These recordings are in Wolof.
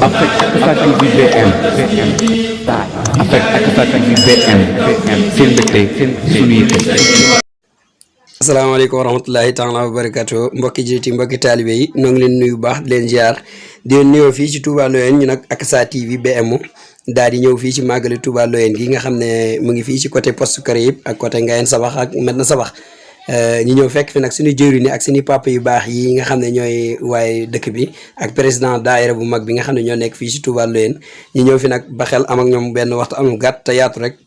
Affect TV BM Affect TV BM seen mbégte seen suñu yitte. asalaamaaleykum wa rahmatullahi taala wa barakatu mbokki jiiti mbokki taalibe yi ñoo ngi leen nuyu baax di leen ziar di leen nuyoo fii ci Touba Loyenne ñu nag Akasa TV BM daal di ñëw fii ci màggali Touba Loyenne gi nga xam ne mu ngi fii ci côté poste Caraïbes ak côté Ngayène Sabax ak Medina Sabax ñu ñëw fekk fi nag suñu jëwriñ ak suñu papa yu baax yi nga xam ne ñooy waaye dëkk bi ak président daayira bu mag bi nga xam ne ñoo nekk fii ci Touba Loyenne ñu ñëw fi nag ba xel am ak ñoom benn waxtu am gàtt te yaatu rek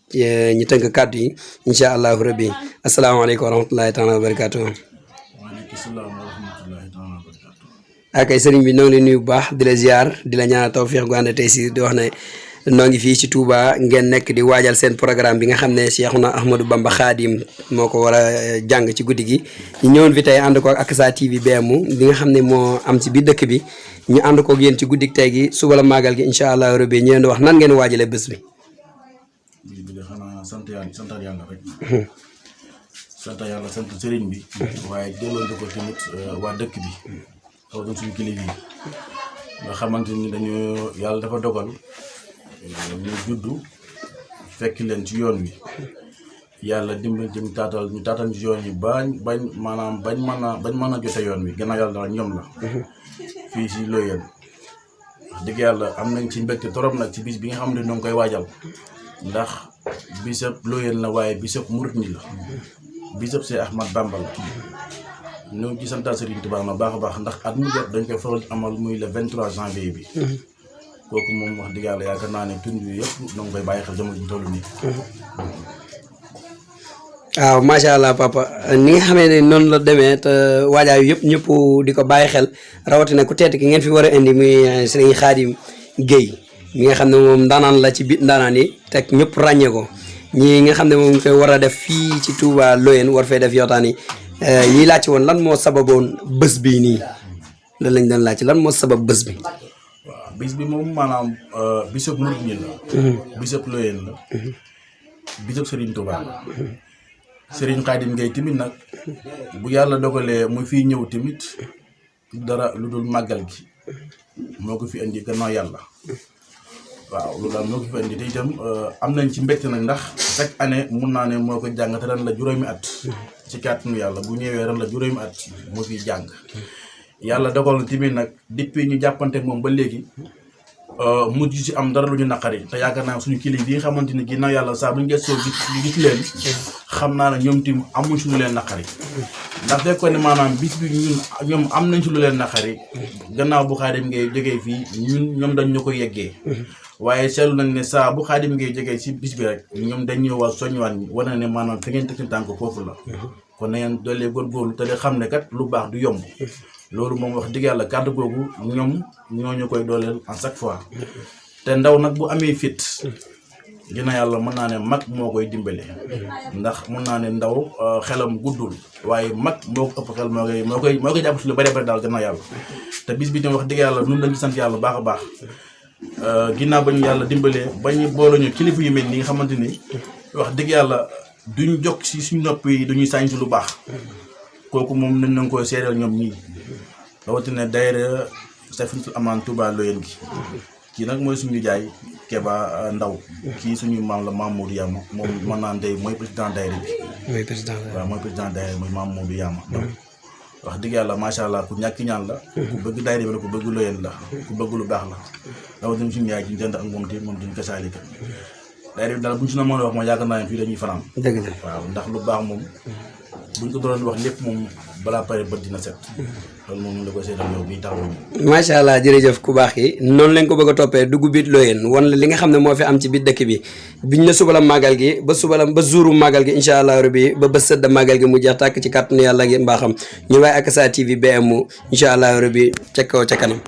ñu tënk kàddu yi incha allahu rabbi asalaamaaleykum wa rahmatullahi taala wa barakatuh. waaleykum salaam wa rahmatullahi taala wa barakatuh. akay sëriñ bi noo ngi lay nuyu bu baax di la ziar di la ñaanal tawfiix gu ànd tey si di wax ne noo ngi fii ci Touba ngeen nekk di waajal seen programme bi nga xam ne Cheikhouna Ahmadou Bamba Khadim moo ko war a jàng ci guddi gi ñu ñëwoon fi tey ànd ko ak Akasa TV BM bi nga xam ne moo am ci biir dëkk bi ñu ànd ko ak yéen ci guddi tey gi suba la màggal gi incha allah rabbi ñu leen di wax nan ngeen waajalee bés bi. lii bi xanaa sant yàlla rek. sant yàlla sant sëriñ bi. waaye delloo ko tamit waa dëkk bi. xaw na suñu kilifa yi nga xamante ni dañoo yàlla dafa dogal ñu juddu fekk leen ci yoon wi yàlla dimbali ñu taatal ci yoon yi bañ mën a jote yoon wi gannaaw yàlla daal ñoom la. fii ci Loyenne wax dëgg yàlla am nañ ci mbégte torop nag ci bis bi nga xam ne ñoo ngi koy waajal ndax bisab Loyenne la waaye bisab murit ñi la bisab Seex Ahmad Bamba la ñoo ngi ci santaat Sëriñ Tuubaa na baax a baax ndax at mu jot dañ koy faral di amal muy le 23 janvier bi. kooku moom wax dëgg yàlla yaakaar naa ne tund yi yëpp ñoo ngi koy bàyyi xel jamono ji toll nii. waaw macha allah papa ni nga xamee ne noonu la demee te waajaayu yëpp ñëpp di ko bàyyi xel rawatina ku tedd ki ngeen fi war a indi muy Sëriñ Khadim Gueye mi nga xam ne moom ndaanaan la ci biir ndaanaan yi teg ñëpp ràññee ko ñi nga xam ne moom koy war a def fii ci Touba Loyenne war fee def yootaan yi yi laaj woon lan moo sababoon bés bii nii loolu lañ doon laaj lan moo sabab bés bi. waaw bis bi moom maanaam bisab murit ñi la. bisab Loyenne la. bisab Serigne Touba la. Serigne Khadim Gueye tamit nag bu yàlla dogalee muy fiy ñëw tamit dara lu dul màggal gi moo ko fi indi gannaaw yàlla. waaw loolu daal moo ko fi indi te itam am nañ ci mbégte nag ndax chaque année mun naa ne moo ko jàng te ren la juróomi at. ci kàttanu yàlla bu ñëwee ren la juróomi at moo fiy jàng. yàlla dogal na tamit nag depuis ñu jàppante moom ba léegi mujj ci am dara lu ñu naqari te yaakaar naa suñu kilifa yi nga xamante ni ginnaaw yàlla saa bu ñu gëstoo gis leen xam naa ne ñoom tim amuñ ci lu leen naqari ndax fekkoon ne maanaam bis bi ñoom am nañ ci lu leen naqari gannaaw bu Khadim Gueye jógee fii ñoom dañ ñu ko yeggee waaye seetlu nañ ne saa bu Khadim Gueye jógee si bis bi rek ñoom dañ ñëwaat soññiwaat ñi wane ne maanaam fi ngeen teg seen tànk foofu la kon na ngeen doolee góorgóorlu te de xam ne kat lu baax du yomb loolu moom wax dëgg yàlla kàddu googu ñoom ñoo ñu koy dooleel en chaque fois te ndaw nag bu amee fit dina yàlla mën naa ne mag moo koy dimbale ndax mën naa ne ndaw xelam guddul waaye mag moo ko ëpp xel moo koy jàpp si lu bari bari daal gannaaw yàlla te bis bi tam wax dëgg yàlla ñun dañ ci sant yàlla baax a baax ginnaaw ba ñu yàlla dimbalee ba ñu boole ñu kilifa yu mel ni nga xamante ni wax dëgg yàlla duñ jog si suñu nopp yi duñuy sañ si lu baax kooku moom nañ nañ koy seedeel ñoom ñii rawatina daayira Safinatul Amaan Touba Loyenne gi kii nag mooy suñu jaay Keba Ndaw kii suñu maam la Mamadou Yama moom mën naan tey mooy président daayira bi waaw mooy président daayira mooy Mamadou Yama Ndaw wax dëgg yàlla macha allah ku ñàkki ñaan la ku bëgg daayira bi la ku bëgg Loyenne la ku bëgg lu baax la rawatina suñu yaay ci jënd ak moom te moom duñ kasaalika daayira bi daal buñ si na mën a wax mooy yaakaar naa ne fii dañuy fanaan dëgg la waaw ndax lu baax moom buñ ko doon wax lépp moom balaa pare bët dina set loolu moom la ko seetal yow bii taxawu ñu. macha allah jërëjëf ku baax yi noonu lañ ko bëgg a toppee dugg biir Loyenne wan la li nga xam ne moo fi am ci biir dëkk bi biñ ne suba la màggal gi ba suba la ba jouru màggal gi incha allah rabbi ba bés sëdd màggal gi mu jeex tàkk ci kàttanu yàlla gi mbaaxam ñu waaye Akasa TV BM incha allah rabbi ca kaw ca kanam.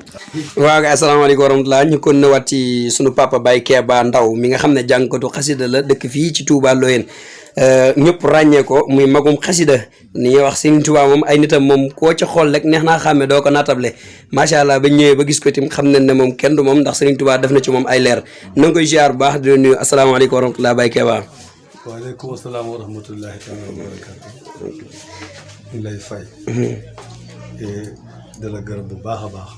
waaw kay asalaamaaleykum wa rahmatulah ñu kon ñëwaat ci sunu papa Baye Keba Ndaw mi nga xam ne jàngkatu xasida la dëkk fii ci Touba Loyenne. ñëpp ràññee ko muy magum xasida ni ñuy wax Sëriñ Tuubaa moom ay nitam moom koo ca xool rek neex naa xàmme doo ko naatable macha allah ba ñëwee ba gis ko tim xam nañ ne moom kenn du moom ndax Sëriñ Tuubaa def na ci moom ay leer na nga koy ziar bu baax di la nuyu asalaamaaleykum wa rahmatulah Baye Keba. waaleykum salaam wa rahmatullahi taala wa barakaatu. ñu lay fay. di la gërëm bu baax a baax.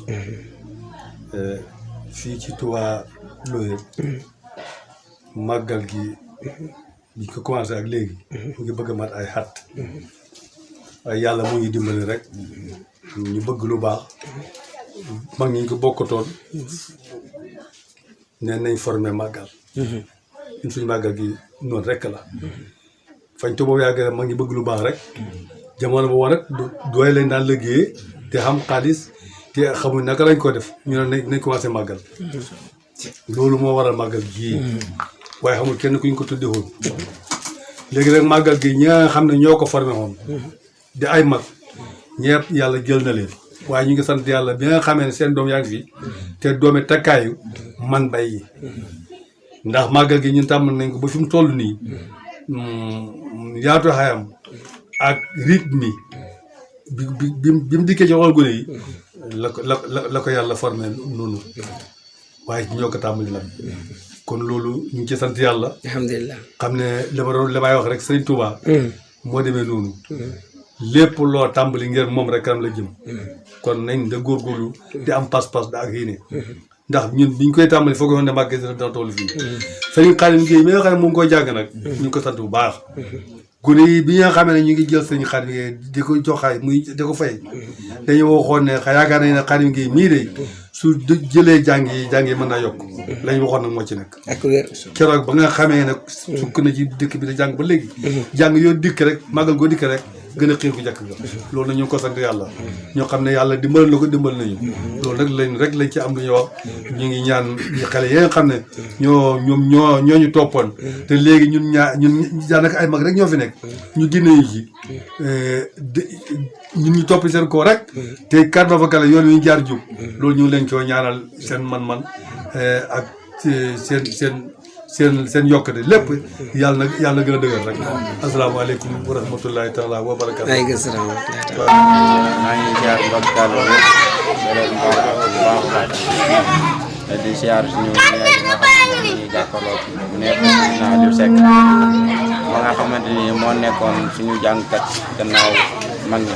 fii ci Touba Loye màggal gi bi ko commencé ak léegi mu ngi bëgg a mat ay xat waaye yàlla mu ngi dimbali rek ñu bëgg lu baax mag ñi ko bokkatoon ne nañ formé màggal ñun suñu màggal gi noonu rek la fañ to boobu yàgg mag ñi bëgg lu baax rek jamono boobu rek doy lañ daan liggéeyee te xam xaalis te xamuñ naka lañ ko def ñu ne nañ commencé màggal loolu moo waral màggal gii waaye xamul kenn ku ñu ko tuddee woon léegi nag màggal gi ñi nga xam ne ñoo ko formé woon di ay mag ñëpp yàlla jël na leen waaye ñu ngi sant yàlla bi nga xamee ne seen doom yaa ngi fi te doomi takkaayu man bay yi ndax màggal gi ñun tàmm nañ ko ba fi mu toll nii yaatu xayam ak rythme bi bi mu dikkee ci xol gune yi la ko yàlla formé noonu waaye ñoo ko tàmbali nag kon loolu ñu ngi ci sant yàlla alhamdulilah xam ne li may wax rek Sëriñ Touba moo demee noonu lépp loo tàmbali ngir moom rek kanam la jëm kon nañ da góorgóorlu di am pas-pas da ak yéene ndax ñun biñ koy tàmbali foog yoon ne màgg dina toll fii Sëriñ Xaadim Géey mi nga xam ne mu ngi koy jàng nag ñu ngi ko sant bu baax gune yi bi nga xamee ne ñu ngi jël Sëriñ Xaadim Géey di ko joxaay muy di ko fay dañu waxoon ne yaakaar nañ ne Xaadim Géey mii de su jëlee jàng yi mën naa yokk lañ waxoon nag moo ci nekk ak wér keroog ba nga xamee nag sukk na ci dëkk bi da jàng ba léegi jàng yoo dikk rek màggal goo dikk rek gën a xiir ku jàkk ga loolu nag ñu ngi ko sant yàlla ñoo xam ne yàlla dimbal na ko dimbal nañu loolu rek lañ ci am lu ñu wax ñu ngi ñaan xale yi nga xam ne ñoo ñu toppoon te léegi ñun daanaka ay mag rek ñoo fi nekk ñu génne ñu ci ñun ñu topp seen koo rek te karba fa kala yoon wi ñu jaar jub loolu ñu ngi leen koo ñaanal seen man-man ak seen yokkate lépp yàlla na gën a dëgër rek asalaamaaleykum wa rahmatullahi taala wa barakaatu. waaleykum salaam wa rahmatulah. maa ngi ziar mbokk taal bi di ziar suñu yaay yi nga xam ne ñuy jàkkaarloo bu nekk naa Aliou Seck ma nga xamante ni moo nekkoon suñu jàngkat gannaaw mag ñi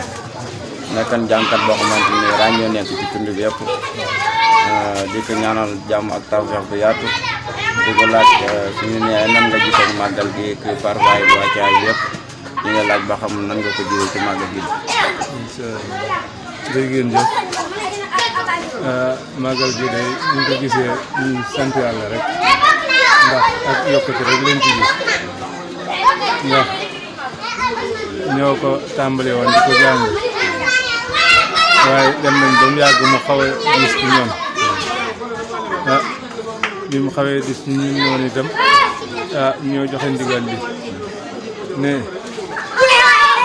nekkoon jàngkat boo xamante ni ràññoo nekk ci tund bi yëpp di ko ñaanal jàmm ak tawfeex bu yaatu di ko laaj suñu nee nan nga gisee màggal gi ak parvaay bu wàccaay bi yëpp ñu nga laaj ba xam nan nga ko jiwee ci màggal gi. incha allah dégg ngeen jëf màggal gi day ñu ko gisee ñu sant yàlla rek ndax ak yokkute rek lañ ci gis ndax ñoo ko tàmbale woon di ko jàng waaye dem nañ ba mu yàgg mu xaw a gis ci ñoom bi mu xawee gis ci ñun noonu itam ñoo joxe ndigal li ne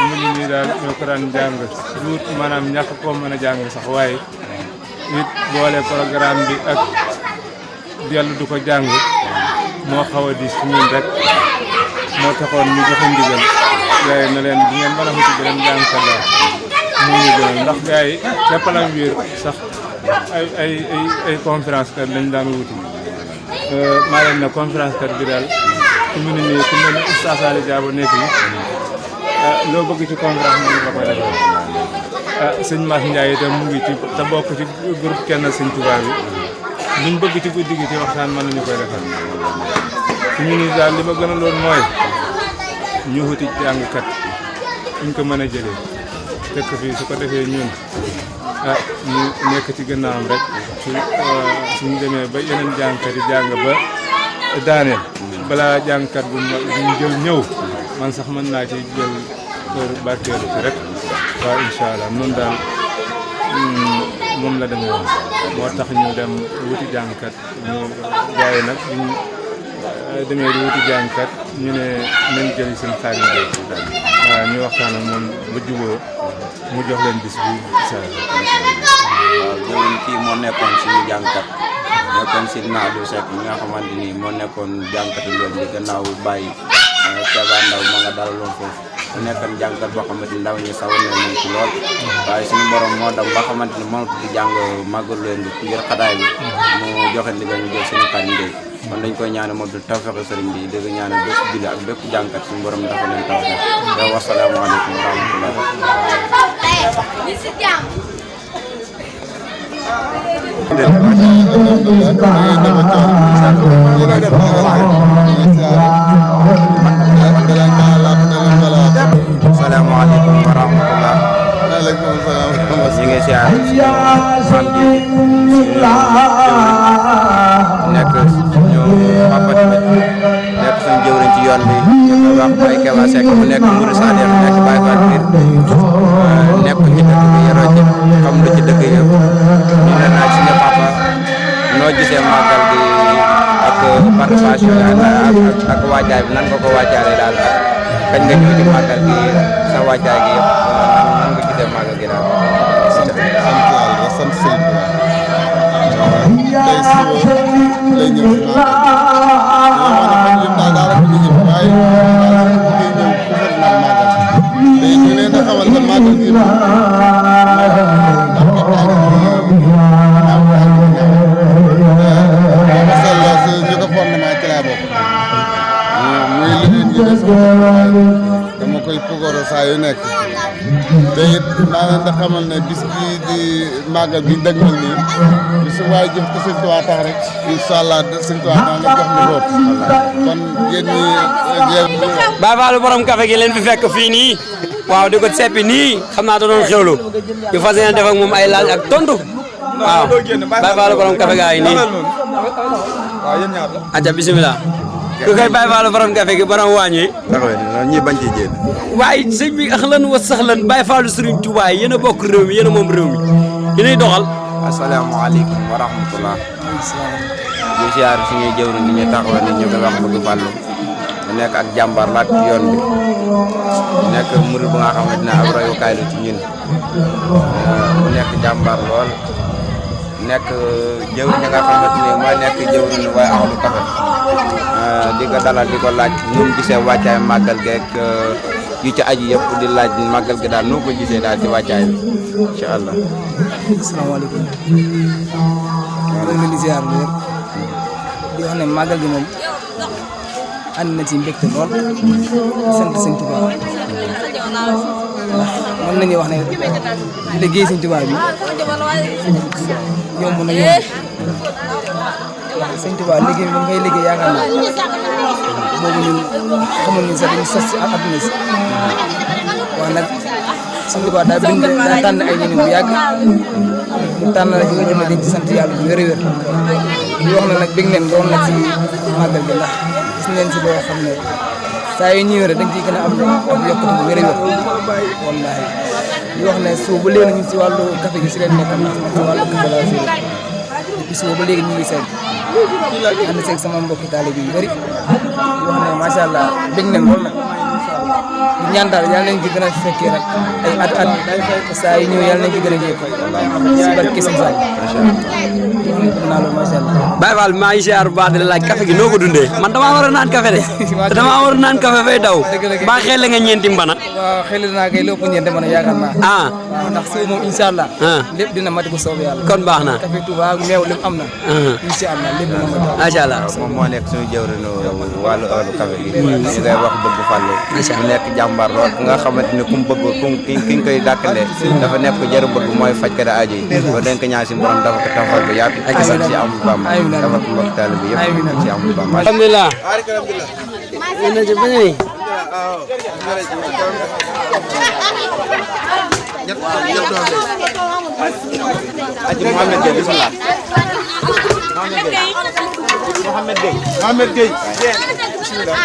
mu ngi nii daal ñoo ko daan jàng luut maanaam ñàkk koo mën a jàng sax waaye it boole programme bi ak dellu du ko jàng moo xaw a diis ci ñun rek moo taxoon ñu joxe ndigal gars yi na leen bu ngeen mën a xuti beneen jàngkat la mu ngi gën ndax gars yi ca Palanguir sax ay conférence kat lañ daan wuti maa leen ne conférence kat bi daal ku mu ne nii ku mel ne Oustaz Ali Diabo nekk yi loo bëgg ci conférence moom la koy defal sëñ Mass Ndiaye itam mu ngi ci te bokk ci groupe kenn sëñ Touba bi luñ bëgg ci guddi gi ci waxtaan mën nañu koy defal su ñu nii daal li ma gën a loon mooy ñu wuti jàngkat fuñ ko mën a jëlee tekk fii su ko defee ñun ñu nekk ci gannaawam rek suñu demee ba yeneen jàngkat yi jàng ba daaneel balaa jàngkat bu ñu jël ñëw man sax mën naa ci jël kër barkeelu ci rek waaw incha allah noonu daal moom la demee woon moo tax ñu dem wuti jàngkat ñu gars yi nag ñu demee di wuti jàngkat ñu ne nañ jëli seen xaalis bi waaw ñu waxtaan ak moom ba juboo mu jox leen bis bi incha allah. waaw jërëjëf kii moo nekkoon suñu jàngkat nekkoon Sidna Aliou Seck mi nga xamante ni moo nekkoon jàngkatu loolu di gannaaw bàyyi Keba Ndaw ma nga dalaloon foofu mu nekkoon jàngkat boo xamante ni ndaw ñi sawar nañ ci lool waaye suñu borom moo dem ba xamante ni mënatu di jàng màggal leen di ngir xadaay bi mu joxe ndigal ñu jël suñu xarit Ndeye kon dañ koy ñaanal moom du tawfeexu sëriñ bi dégg ñaanal bépp julli ak bépp jàngkat suñu borom dafa leen tawfeex yow wasalaamaaleykum wa rahmatulah. Assalamualaikum warahmatullahi wabarakatuh. Ñu ngi siyaar maam ji nekk suñu papa tamit nekk suñu jëwriñ ci yoon bi ñu koy wax Baye Keba Seck mu nekk Mourou Sadio nekk Baye Fall biir nekk ci dëkk bi yoroo ci xam lu ci dëkk yëpp ñu ne laaj suñu papa noo gisee màggal gi ak participation ak waajaay bi nan nga ko waajaale daal kañ nga ñëw ci màggal gi sa waajaay gi yëpp nan nga gisee màggal gi daal. sant yàlla sant sëñ bi tey suba lay ñëw si màggal ñoo xam ne daal daal ñu ñëw waaye daal ñu ñëw pour naan màggal tey ñu leen a xamal ne màggal gi ñu ko fondement ci laa bokk muy liggéey ñu def dama koy pogoro saa yu nekk te it maa leen di xamal ne bis bii di màggal bi dëgmal nii bisu waaye jëf te Sëñ Tuubaa tax rek incha allah Sëñ Tuubaa daan na jox ñu bopp kon yéen ñi Baye Fallou borom café gi leen fi fekk fii nii waaw di ko seppi nii xam naa da doon xewlu ñu fas yéene def ak moom ay laaj ak tontu waaw Baye Fallou borom café gaa yi nii aja bisimilah ku koy Baye Fallou borom café gi borom waañi ñi bañ ci jéem. waaye sëñ bi axlan wa saxlan Baye Fallou Serigne Touba yéen a bokk réew mi yéen a moom réew mi yéenay doxal. asalaamaaleykum wa rahmatulah. ñu siyaar suñuy jëwriñ gi ñu taxawal ni ñu koy wax bëgg Fallou mu nekk ak jàmbaar laat ci yoon bi nekk murid bu nga xam ne dina ab royukaay la ci ñun mu nekk jàmbaar lool nekk jëwriñ nga xamante ni mooy nekk jëwriñ waaye Ahlu Café di ko dalal di ko laaj nu mu gisee wàccaay màggal gi ak yu ci aji yëpp di laaj màggal gi daal noo ko gisee daal ci wàccaay bi incha allah. asalaamaaleykum. maa ngi leen di ziar bu wér di wax ne màggal gi moom ànd na ci mbégte lool sant Sëñ Tuubaa ndax mën nañu wax ne liggéey Sëñ Tuubaa bi yomb na yomb ndax Sëñ Tuubaa liggéey bi ba ngay liggéey yaakaar naa boobu ñun xamul ni sax dañu sos ci àdduna si waaye nag Sëñ Tuubaa daa tànn ay ñeneen bu yàgg mu tànn la ci nga jëm dañ ci sant yàlla bu wér a wér di wax ne nag bég neen doon na ci màggal bi ndax gis neen si loo xam ne saa yu ñëwee rek dañ ciy gën a am yokkute bu wér a wér wallaahi di wax ne suba ba léegi ñu si wàllu café gi si leen nekkam ci wàllu café la si depuis suba ba léegi ñu ngi seeg ànd seeg sama mbokki taalibe yu bëri di wax ne macha allah bég neen lool nag di ñaan daal yàlla nañ ci gën a fekkee rek ay at saa yu ñëw yàlla nañ ci gën a jéem si barke Sëñ Fall naa loolu macha allah. Baye Fall maa ngi ziar bu baax di la laaj café gi noo ko dundee man damaa war a naan café de te damaa war a naan café fay daw ba xel nga ñeenti mbana. waaw xel naa kay lépp ñeenti mbana yaakaar naa. waaw ndax suuf moom incha allah. lépp dina mati bu soobee yàlla. kon baax na café Touba ak meew lépp am na. incha allah lépp dina mati. macha allah moom moo nekk suñu jëwriñu wàllu Ahlu Café gi. ñu koy wax bëgg Fallou. mu nekk jàmbaar lool nga xamante ni ku mu bëgg ki ñu koy dàkkalee dafa nekk ko jërë bëgg mooy fajkat aajo yi ba dañ ko ñaan si borom dafa ko tafal ba yaatu ak si amul Bamba dafa ko mbokk taalibe bi yëpp si amul Bamba alhamdulilah ina ci bañay aji Mohamed Gueye bismillah Mohamed Gueye bismillah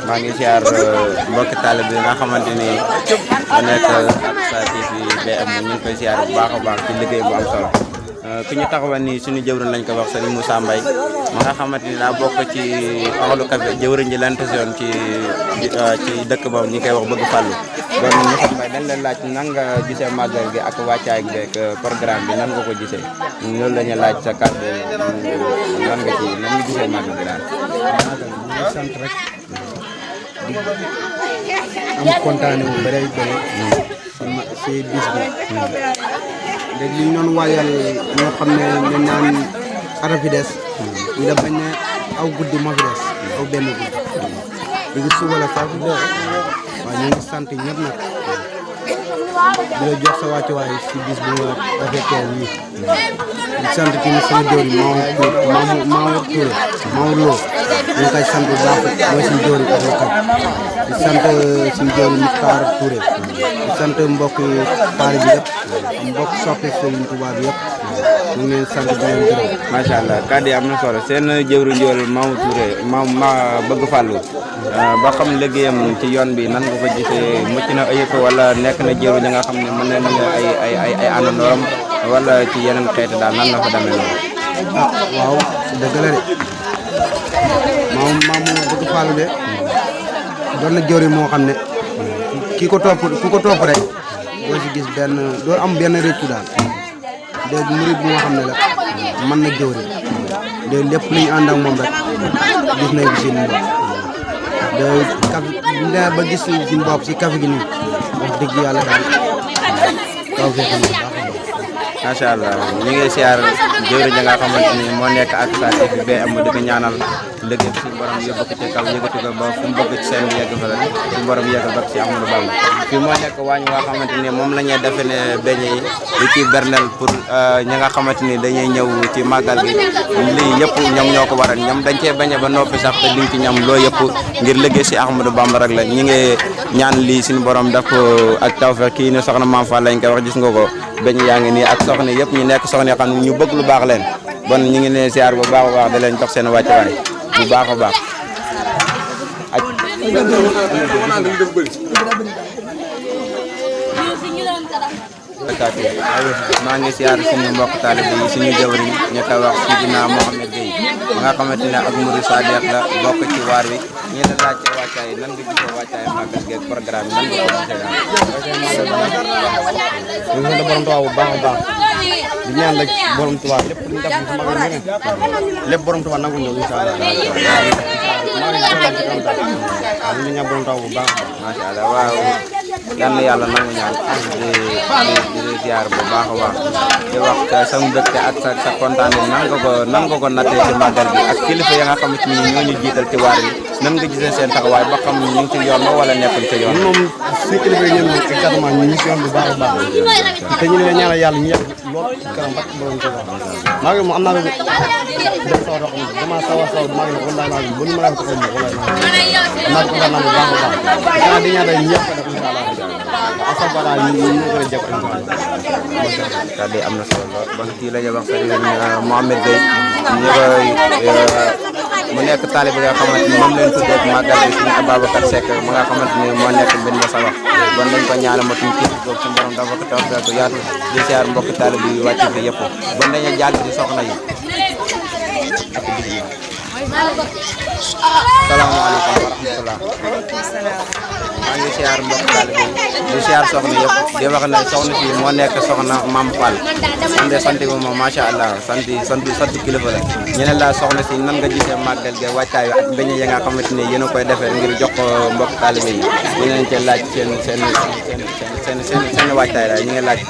maa ngi siyaar mbokki taalibe bi nga xamante ni nekk ak sa TV BM ñu ngi koy siyaar bu baax a baax ci liggéey bu am solo ku ñu taxawal nii suñu jëwriñ lañ ko wax Serigne Moussa Mbaye ma nga xamante ni daa bokk ci Ahlu Café jëwriñ ji l'intention ci dëkk boobu ñu koy wax bëgg fàllu kon Moussa Mbaye dañ leen laaj nan nga gisee màggal gi ak wàccaay gi ak programme bi nan nga ko gisee loolu la ñu laaj sa kàddu nan nga gisee màggal gi daal. sant rek di am kontaane bu bëri si bis bi léegi li ñu doon waajal ñoo xam ne dañ naan ara fi des ñu def bañ ne aw guddi moo fi des aw benn guddi léegi suba la sax waaw ñu ngi sant ñëpp nag di la jox sa wàccuwaay si bis bu ma rafetee nii di sant tamit sama jëwriñ Maodo Touré Maodo Lo ñu ngi koy sant bu baax mooy suñu jëwriñ ak kat di sant suñu jëwriñ Muxtaar Touré di sant mbokk taari bi yëpp mbokk soppi Sëriñ Tuubaa bi yëpp ñu ngi leen sant di leen gërëm. macha allah kàddu yi am na solo seen jëwriñ njool Maodo Touré ma bëgg fàllu ba xam liggéeyam ci yoon bi nan nga ko gisee mucc na ayib wala nekk na jëwriñ nga xam ne mën nañu ay àndandooram wala ci yeneen xeet daal nan la fa demee noonu. waaw dëgg la de maam bëgg fàllu de doon na jëwriñ moo xam ne ku ko topp rek doo si gis doo am benn réccu daal de murid bu nga xam ne la mën na jëwriñ de lépp lu ñu ànd ak moom rek gis nañ ko si bopp de kaf ba gis suñu bopp si café gi nii wax dëgg yàlla daal kaw fee xam ne macha allah ñu ngi siyaar jëwriñ ja nga xamante ni moo nekk ak sa bi am di ko ñaanal liggéey bi suñu borom yóbbu ko ci kaw yëkkati ko ba fu mu bëgg ci seen bi yegg fa la suñu borom yeggal ba ci Amadou Bamba fii moo nekk waañ waa xamante ni moom la ñuy defe ne beñe yi li ci bernel pour ñi nga xamante ni dañuy ñëw ci màggal gi lii yëpp ñoom ñoo ko waral ñoom dañ cee bañe ba noppi sax te liñ ci ñam loo yëpp ngir liggéey si Amadou Bamba rek la ñi ngi ñaan lii suñu borom def ko ak tawfeex kii ni soxna Mame Fall lañ koy wax gis nga ko beñ yaa ngi nii ak soxna yëpp ñu nekk soxna yoo xam ne ñu bëgg lu baax leen bon ñu ngi leen siyaar bu baax a baax da leen jox seen wàccuwaay bu baax a baax maa ngi siyaar suñu mbokk taalibe yi suñu jëwriñ ñu koy wax Sidina Mohamed Gueye nga xamante ne ak Mouride Sadiq la bokk ci waar wi ñu la laaj ci wàccaay nan nga gisee wàccaay màggal gi ak programme nan nga ko gisee daal. ñu ngi sant borom Tuubaa bu baax a baax di ñaan rek borom Tuubaa lépp lu ñu def ci magal gi lépp borom Tuubaa nangu ñëw incha allah maa ngi ñaan borom Tuubaa bu baax macha allah waaw yal na yàlla nangu ñaan di ziar bu baax a baax di wax sa mbégte ak sa kontaan nan nga ko nattee ci màggal gi ak kilifa ya nga xamante ni ñoo ñu jiital ci waar bi nan nga gisee seen taxawaay ba xam ñu ngi ci yoon ba wala nekkul ci yoon. moom si kilifa yi ñoom exactement ñu ngi si yoon bu baax a baax te ñu ne ñaanal yàlla ñu yàgg lool ci kanam rek borom Tuubaa maa ngi moom am naa ko dem sawar wax dama sawar maa ngi ne wallaay maa ngi bu ñu mën a ko xool wallaay maa ngi kontaan naa bu baax a baax xanaa di ñaanal ñëpp def incha allah asabara ñu ko jëf incha allah kàddu am na solo bon kii la ñu wax Serigne Mohamed Gueye ñu koy mu nekk taalibe nga xamante ni moom leen tuddee màggal bi suñu Ababacar Seck mu nga xamante ni moo nekk mbir ma sa wax bon dañ ko ñaanal ma tuñ kii boobu suñu borom dafa ko taw ko yaatu di siyaar mbokk taalibe yi wàcc fi yëpp bon dañuy jàll ci soxna yi ak bisimilah. salaamaaleykum wa rahmatulah. maa ngi siyaar mbokk taalibe yi di siyaar soxna yëpp di wax ne soxna si moo nekk soxna Mame Fall man de sant bi moom macha allah sant kilifa la ñu ne la soxna si nan nga gisee màggal gi wàccaay ak beñe yi nga xamante ni yéen a koy defee ngir jox ko mbokk taalibe yi ñu leen cee laaj seen wàccaay daal ñu ngi laaj.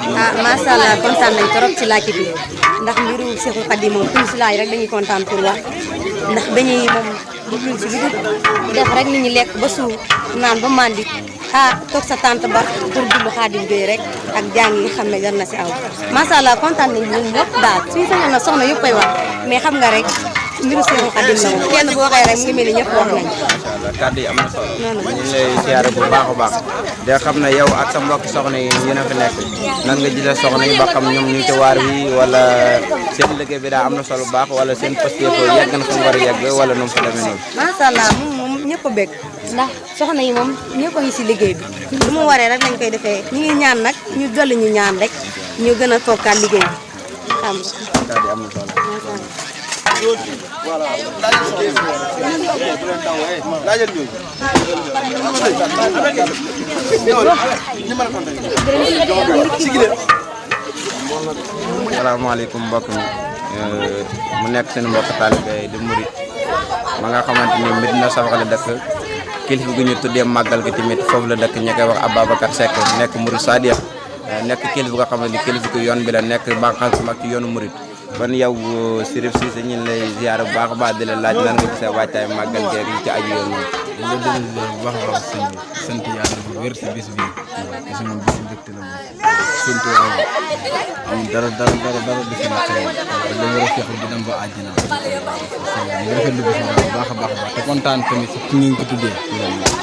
macha allah kontaan nañ trop ci laaj bi ndax mbiru Seexul Xadiim moom kuñ si laaj rek dañuy kontaan pour wax ndax beñe yi moom jubluñ si lu dul def rek nit ñi lekk ba suur naan ba mandi toog sa tante ba pour jublu Xaadim Gueye rek ak jàng yi xam ne jar na si aw macha allah kontaan nañ ñun ñëpp daal suñu sañoon na soxna yëpp koy wax mais xam nga rek mbiru Seexul Xadiim la moom kenn bu waxee rek mu ngi mel ni ñëpp wax nañ. macha allah kàddu yi am na solo. ñu ngi lay siyaare bu baax a baax. de xam ne yow ak sa mbokki soxna yi yéen a fi nekk nan nga gisee soxna yi ba xam ñoom ñu ngi ci waar wi wala seen liggéey bi daa am na solo bu baax wala seen posté fo yegg na fa mu war a yegg wala nu mu fa demee noonu. macha allah moom ñëpp a bëgg ndax soxna yi moom ñëpp a ngi si liggéey bi lu mu waree rek lañ koy defee ñu ngi ñaan nag ñu dolli ñu ñaan rek ñu gën a tokkaat liggéey bi xam nga kàddu am na solo. salaamaaleykum mbokk mi mu nekk seen mbokk taalibe di murit ma nga xamante ni Médina Sabakh la dëkk kilifa gu ñu tuddee màggal gi tamit foofu la dëkk ñu koy wax Ababacar Seck nekk murit Sadiq nekk kilifa nga xamante ni kilifa gu yoon bi la nekk bànqaas bu mag ci yoonu murit kon yow Chérif Cissé ñu ngi lay ziar bu baax a baax di la laaj lan nga gisee wàccaay màggal gi yi ci aju yoon ñu ngi leen di bu baax a baax sëñ bi sant yàlla bu wér si bis bi parce que moom bisu mbégte la moom sant yàlla am dara di fi nekk rek dañu war a fexe di dem ba àjjana ñu rafetlu bis bi bu baax a baax te kontaan tamit si ki ngeen ko tuddee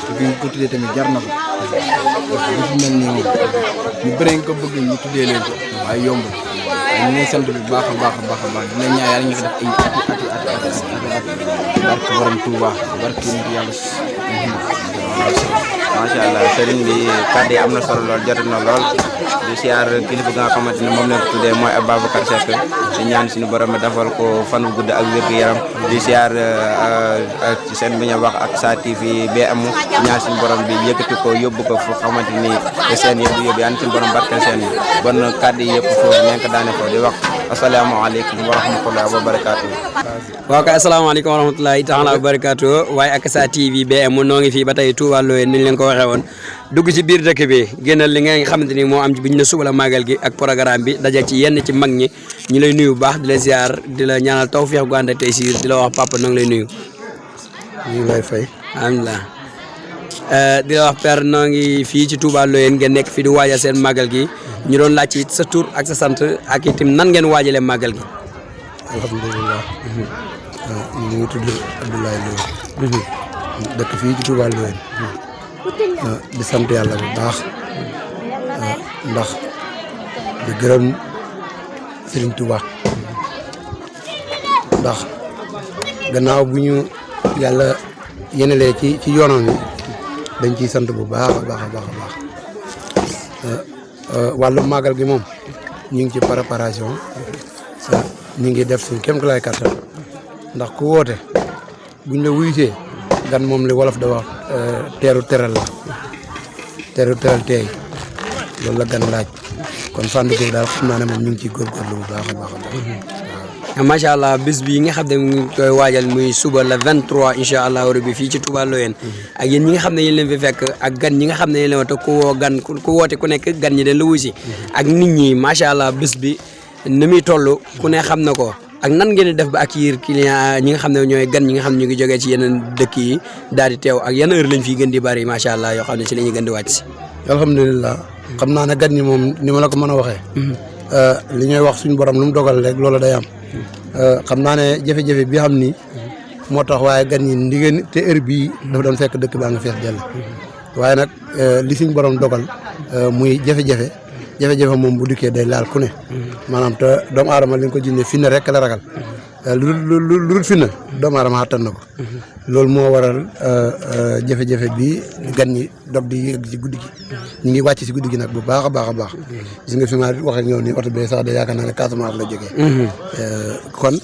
te ki ngeen ko tuddee tamit jar na ko parce que bis mel nii moom ñu bëri nga ko bëgg ñu tuddee leen ko waaye yombul waaye ñu ngi sant bu baax a baax dina ñaan yàlla ñu fi def ay ati barke borom Touba barke nit yàlla macha allah sëriñ bi kàddu yi am na solo lool jot na lool di siyaar kilifa nga xamante ni moom la ko tuddee mooy Ababacar Seck di ñaan suñu borom mi defal ko fan bu gudd ak wér gu yaram di siyaar ci seen bi ñu wax ak Sa TV bee amu di ñaan suñu borom bi yëkkati ko yóbbu ko fu xamante ni seen yóbbu yaan suñu borom barkeel seen yi bon kàddu yi yëpp foofu nekk daane foofu di wax asalaamaaleykum wa rahmatullahi wa barakaatu. waaw kay asalaamaaleykum wa rahmatullahi taala wa barakaatu waaye ak Sa TV BM noo ngi fii ba tey Touba Loyenne ni ñu leen ko waxee woon dugg ci biir dëkk bi génnal li nga xamante ni moo am ci bi ñu ne suba la màggal gi ak programme bi daje ci yenn ci mag ñi ñu lay nuyu bu baax di la ziar di la ñaanal tawfiix gu ànd ak tey siir di la wax papa noo ngi lay nuyu. ñu ngi lay fay. alhamdulilah di la wax père noo ngi fii ci Touba Loyenne ngeen nekk fii di waajal seen màggal gi ñu doon laaj ci sa tur ak sa sant ak itam nan ngeen waajalee màggal gi. alhamdulilah. ñu ngi tudd Abdoulaye Loye. dëkk fii ci Touba Loyenne. di sant yàlla bu baax ndax di gërëm Serigne Touba ndax gannaaw bu ñu yàlla yenelee ci yoonam yi dañ ciy sant bu baax a baax wàllu màggal gi moom ñu ngi ci préparation ñu ngi def suñ kéem lay kattan ndax ku woote buñ la wuyutee gan moom li wolof da wax teeru teral la teeru teral teey loolu la gan laaj kon fànn boobu daal xam naa ne moom ñu ngi ciy góorgóorlu bu baax a baax. macha allah bis bi nga xam ne mu ngi koy waajal muy suba la 23 incha allah rabbi fii ci Touba Loyenne ak yéen ñi nga xam ne yéen leen fi fekk ak gan ñi nga xam ne yéen leen woote ku woote ku nekk gan ñi dañ la wuy si ak nit ñi macha allah bis bi ni muy toll ku ne xam na ko ak nan ngeen di def ba ak yir client ñi nga xam ne ñooy gan ñi nga xam ne ñu ngi jógee ci yeneen dëkk yi daal di teew ak yan heure lañ fiy gën di bari macha allah yoo xam ne ci la ñuy gën di wàcc si. alhamdulilah xam naa ne gan ñi moom ni ma la ko mën a waxee. li ñuy wax suñu borom lu mu dogal rek loolu day am. xam naa ne jafe-jafe bi xam ni moo tax waaye gan ñi ndigéen te heure bii dafa doon fekk dëkk baa nga fees dell waaye nag li suñu borom dogal muy jafe-jafe moom bu dikkee day laal ku ne maanaam te doomu aadama li nga ko jinne finna rek la ragal lu dul finna doomu aadama xattan na ko loolu moo waral jafe-jafe bi gan ñi dog di yëg ci guddi gi ñu ngi wàcc si guddi gi nag bu baax a baax gis nga fi ma wax ak ñëw nii oto bi sax de yaakaar naa ne Casamance la jógee kon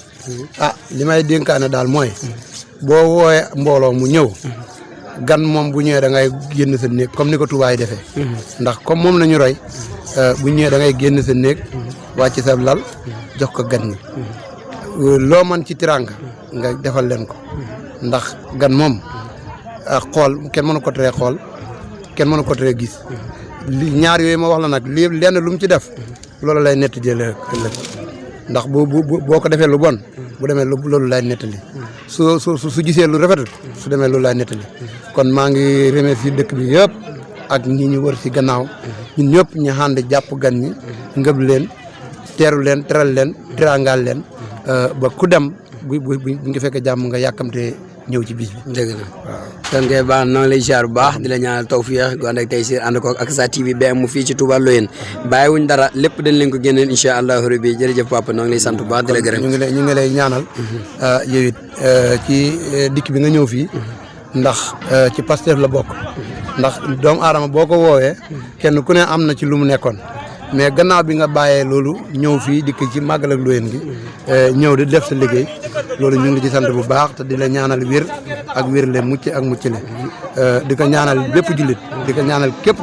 li may dénkaane daal mooy boo wooyee mbooloo mu ñëw gan moom bu ñëwee da ngay génn sa néeg comme ni ko tubaay defee ndax comme moom la ñu roy bu ñëwee da ngay génn sa néeg wàcc sa lal jox ko gan ñi loo mën ci tiranga nga defal leen ko ndax gan moom xool kenn mënu ko teree xool kenn mënu ko teree gis ñaar yooyu ma wax la nag lii lenn lu mu ci def loolu lay nett jëlee ëllëg ndax boo ko defee lu bon bu demee loolu lay nettali su gisee lu rafetul su demee loolu lay nettali kon maa ngi remercier dëkk bi yëpp ak ñi ñu wër ci gannaaw ñun ñëpp ñu ànd jàpp gan ñi ngëb leen teeru leen teral leen terangaal leen ba ku dem bu nga fekkee jàmm nga yàkkamte ñëw ci bis bi. dëgg la waaw. kon kay baax na lay ziar bu baax di la ñaanal tawfiix gu ànd ak tey si ànd ko ak Sa TV BM mu fii ci Touba Loyenne bàyyiwuñ dara lépp dañ leen ko génneel incha allahu rabbi jërëjëf papa noo ngi lay sant bu baax di la gërëm. ñu ngi lay ñaanal. yow it ci dikk bi nga ñëw fii. ndax ci Pastef la bokk. ndax doomu aadama boo ko woowee. kenn ku ne am na ci lu mu nekkoon. mais gannaaw bi nga bàyyee loolu ñëw fii dikk ci màggal ak Loyeen gi ñëw di def sa liggéey loolu ñu ngi ci sant bu baax te di la ñaanal wér ak wér le mucc ak mucc le di ko ñaanal bépp jullit di ko ñaanal képp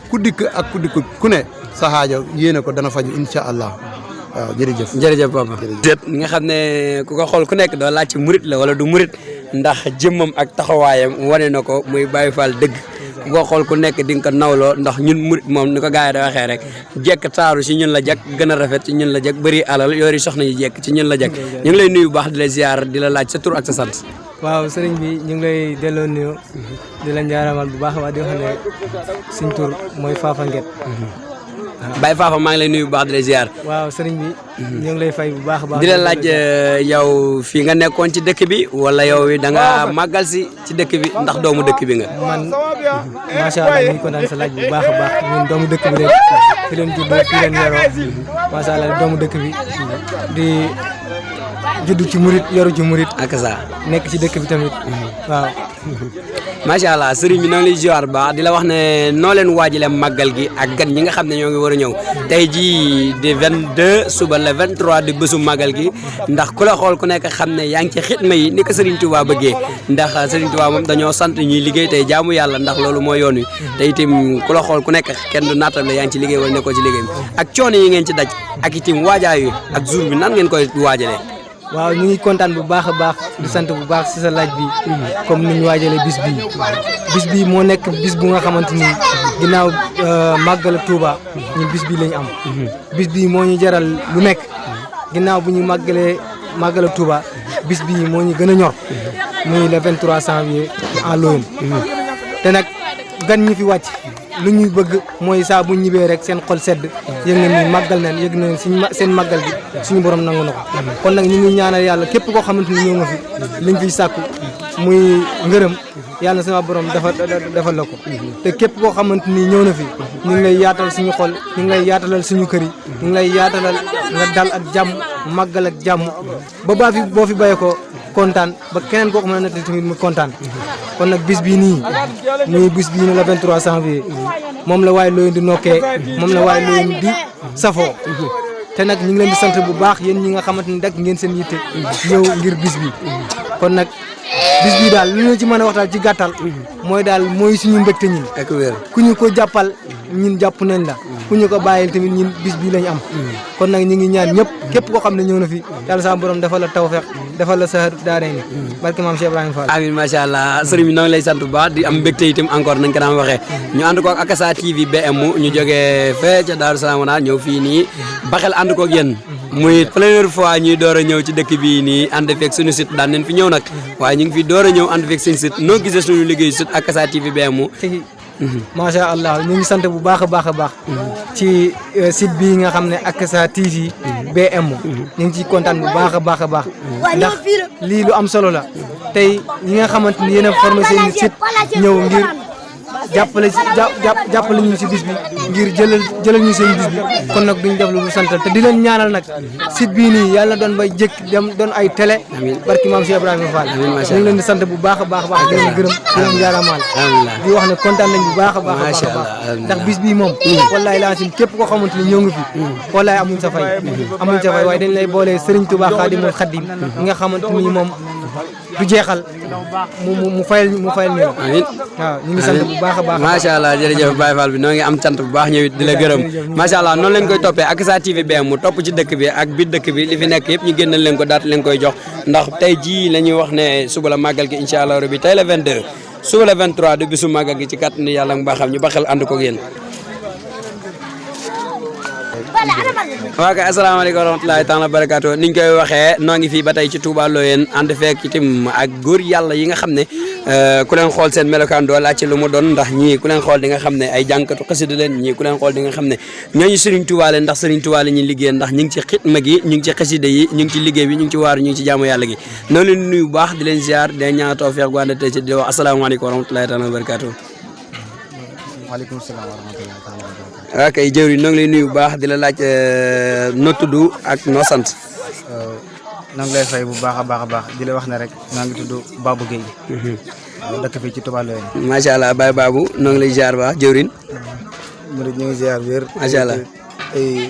ku dikk ak ku dikk ku ne sa xaajo yéene ko dana faju incha allah waaw jërëjëf papa ñi nga xam ne ku ko xool ku nekk doo laaj ci murit la wala du murit ndax jëmmam ak taxawaayam wane na ko muy Baye Fall dëgg ku ko xool ku nekk di nga ko nawloo ndax ñun murit moom ni ko gars yi da waxee rek jekk taaru si ñun la jekk gën a rafet ci ñun la jekk bëri alal yoori soxna yi jekk ci ñun la jekk ñu ngi lay nuyu bu baax di la ziar di la laaj sa tur ak sa sant waaw sëriñ bi ñu ngi lay delloo nuyu di la njaaramal bu baax waa di wax ne suñ tur mooy Fafa Nguet Baye Fafa maa ngi lay nuyu bu baax di la ziar waaw sëriñ bi ñu ngi lay fay bu baax a baax di la laaj yow fii nga nekkoon ci dëkk bi wala yow da nga màggal si ci dëkk bi ndax doomu dëkk bi nga man macha allah ñu ngi ko daan sa laaj bu baax a baax ñun doomu dëkk bi leen fi leen juddoo fi leen yaroo macha allah doomu dëkk bi di juddu ci murit yoru ci murit ak sa nekk ci dëkk bi tamit waaw macha allah sëriñ bi noo ngi lay ziar baax di la wax ne noo leen waajale màggal gi ak gan ñi nga xam ne ñoo ngi war a ñëw tey jii di 22 suba le 23 di bésu màggal gi ndax ku la xool ku nekk xam ne yaa ngi ci xitma yi ni ko Serigne Touba bëggee ndax Serigne Touba moom dañoo sant ñuy liggéey tey jaamu yàlla ndax loolu mooy yoon wi te itam ku la xool ku nekk kenn du naatal la yaa ngi ci liggéey wala nekkoo ci liggéey ak coono yi ngeen ci daj ak itam waajaay wi ak jour bi nan ngeen koy waajalee waaw ñu ngi kontaan bu baax a baax di sant bu baax si sa laaj bi comme ni ñu waajalee bis bi moo nekk bis bu nga xamante ni ginnaaw màggal Touba ñun bis bi lañu am bis bi moo ñu jaral lu nekk ginnaaw bu ñu màggale Touba bis bi moo ñu gën a ñor muy le 23 janvier en Loyeen te nag gan ñi fi wàcc lu ñuy bëgg mooy saa bu ñibbee rek seen xol sedd yëg na ni màggal nañ yëg na seen màggal bi suñu borom nangu na ko kon nag ñu ngi ñaanal yàlla képp koo xamante ni ñëw nga fi liñ fiy sàkku muy ngërëm yàlla sama borom defal la ko te képp koo xamante ni ñëw na fi ñu ngi lay yaatal suñu xol ñu ngi lay yaatalal suñu kër yi ñu ngi lay yaatalal nga dal ak jàmm màggal ak jàmm ba boo fi bayee ko kontaan ba keneen koo xam ne tamit mu kontaan kon nag bis bii nii muy bis bii nii la 23 janvier moom la waaye Loyeen di nokkee moom la waaye Loyeen di safoo te nag ñu ngi leen di sant bu baax yéen ñi nga xamante ni rek ngeen seen yitte ñëw ngir bis bi kon nag bis bi daal li ñu ci mën a waxtaan ci gàttal mooy suñu mbégte ñun ak wér ku ñu ko jàppal ñun jàpp nañ la ku ñu ko bàyyil tamit ñun bis bi lañ am kon nag ñu ngi ñaan ñëpp képp koo xam ne ñëw na fi yàlla sama borom defal la tawfeex defal la saxar daara ni barke maam Cheikh Ibrahima Fall amiin macha allah sëriñ bi noo ngi lay sant bu baax di am mbégte itam encore nañ ko daan waxee ñu ànd koog Akasa TV BM ñu jógee fee ca Daaru Salaam ñëw fii nii Baxel ànd koog yéen muy première fois ñuy door a ñëw ci dëkk bii nii ànd feeg suñu site daan nañ fi ñëw nag waaye ñu ngi fi door a ñëw ànd feeg suñu site noo gisee suñu liggéey site Akasa TV BM macha allah ñu ngi sant bu baax a baax a baax ci site bii nga xam ne Akasa TV BM ñu ngi ciy kontaan bu baax a baax a baax ndax lii lu am solo la tey ñi nga xamante ni yéen a formé seen site ñëw ngir jàppale ñu si bis bi ngir jëlal ñu seen bis bi kon nag duñ def lu sant te di leen ñaanal nag site bii nii yàlla doon bay jëkk dem doon ay télé barki maam Cheikh Ibrahima Fall ñu ngi leen di sant bu baax a baax a baax di leen gërëm di leen jaaramaal di wax ne kontaan nañ bu baax a baax a baax ndax bis bii moom wallaay laa sim képp koo xamante ni ñëw nga fi wallaay amuñ sa fay waaye dañ lay boolee Serigne Touba Xaadimul Xaadim nga xamante ni moom du jeexal mu fayal ñu la waaw ñu ngi sant bu baax a baax macha allah jërëjëf Baye Fall bi noo ngi am cant bu baax ñëwit di la gërëm macha allah noonu lañ koy toppee Akasa TV BM mu topp ci dëkk bi ak biir dëkk bi li fi nekk yëpp ñu génnal leen ko daat leen koy jox ndax tey jii la ñuy wax ne suba la màggal gi incha allah rabbi tey la 22 suba la 23 du bisu màggal gi ci kàttanu yàlla mu baaxam ñu Baxel ànd ko ak yéen waaw kay asalaamaaleykum wa rahmatulahi taala barakaatu niñ koy waxee noo ngi fii ba tey ci Touba Loyeen ànd fekk itam ak góor yàlla yi nga xam ne ku leen xool seen melokaan doo laaj ci lu mu doon ndax ñii ku leen xool di nga xam ne ay jànkatu xasida leen ñii ku leen xool di nga xam ne ñooñu Serigne Touba leen ndax Serigne Touba la ñuy liggéey ndax ñu ngi ci xitma gi ñu ngi ci xasida yi ñu ngi ci liggéey bi ñu ngi ci waaru ñu ngi ci jaamu yàlla gi noonu leen nuyu bu baax di leen ziar di leen ñaan tawfeex gu ànd tey ci di wax asalaamaaleykum wa rahmatulahi taala barakaatu waaleykum salaam wa rahmatullahi taala wa barakatuh ok jëwriñ ñoo ngi lay nuyu bu baax di la laaj noo tudd ak noo sant ñoo ngi lay fay bu baax a baax di la wax ne rek maa ngi tudd Babou Gueye dëkk fii ci Touba Loyeen macha allah Baye Babou ñoo ngi lay ziar baax jëwriñ mu ñu ngi ziar wér macha allah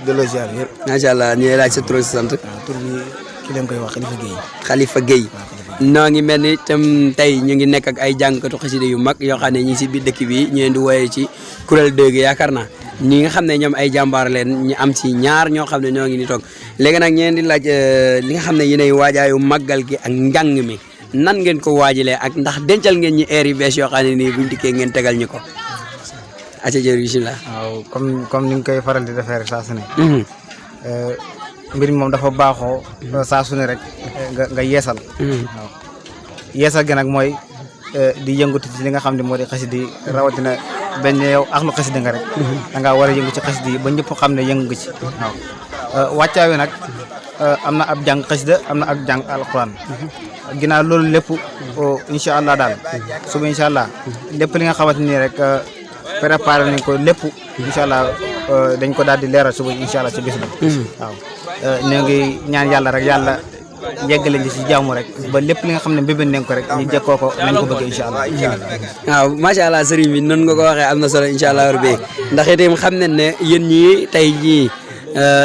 delloo ziar yëpp. macha allah ñu ngi laaj sa tur si sant. waaw tur bi ki leen koy wax Khalifa Gueye. Khalifa Gueye. noo ngi mel ni tam tey ñu ngi nekk ak ay jàngkatu xasida yu mag yoo xam ne ñu ngi si biir dëkk bi ñu leen di wooyee ci kuréel 2 gi yaakaar naa ñi nga xam ne ñoom ay jàmbaar leen ñu am si ñaar ñoo xam ne ñoo ngi ni toog léegi nag ñu leen di laaj li nga xam ne yéenay waajaayu màggal gi ak njàng mi nan ngeen ko waajalee ak ndax dencal ngeen ñi air yu bees yoo xam ne nii buñ dikkee ngeen tegal ñu ko. acca jërëjëf bismillah. waaw comme ni nga koy faral di defee rek saa su ne. mbir mi moom dafa baaxoo. saa su ne rek nga yeesal. waaw yeesal gi nag mooy di yëngatu ci li nga xam ne moo di xasida yi rawatina benn yow ak lu xasida nga rek. da ngaa war a yëngu ci xasida yi ba ñëpp xam ne yëngu nga ci. waaw wàccaa wi nag am na ab jàng xasida am na ak jàng alquran. ginnaaw loolu lépp incha allah daal suba incha allah lépp li nga xamante ni rek préparé nañ ko lépp incha allah dañ ko daal di leeral suba incha allah ci bis ba. waaw ñoo ngi ñaan yàlla rek yàlla yeggale ñu ci jàmm rek ba lépp li nga xam ne mbébén nañ ko rek ñu jekkoo ko nañ ko bëgg incha allah. waaw macha allah sëriñ bi noonu nga ko waxee am na solo incha allah rabbi ndax itam xam nañ ne yéen ñii tey jii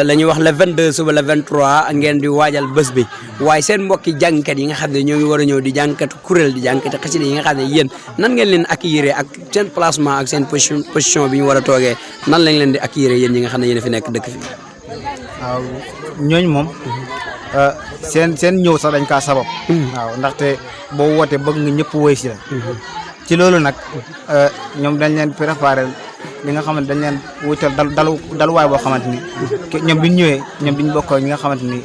la ñuy wax le 22 suba le 23 ngeen di waajal bés bi waaye seen mbokki jàngkat yi nga xam ne ñoo ngi war a ñëw di jàngkat kuréel di jàngkat xasida yi nga xam ne yéen nan ngeen leen accueillir ak seen placement ak seen position bi ñu war a toogee nan lañ leen di accueillir yéen ñi nga xam ne yéen a fi nekk dëkk fi. waaw ñooñu moom seen ñëw sax dañ kaa sabab. waaw ndaxte boo wootee bëgg nga ñëpp woy si la. ci loolu nag ñoom dañ leen préparé li nga xamante dañ leen wutal daluwaay boo xamante ni ñoom bi ñu ñëwee ñoom bi ñu bokk ñi nga xamante ni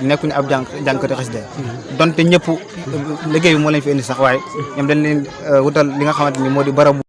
nekkuñu ab jàngkati xasida donte ñëpp liggéey bi moo leen fi indi sax waaye ñoom dañ leen wutal li nga xamante ni moo di barabu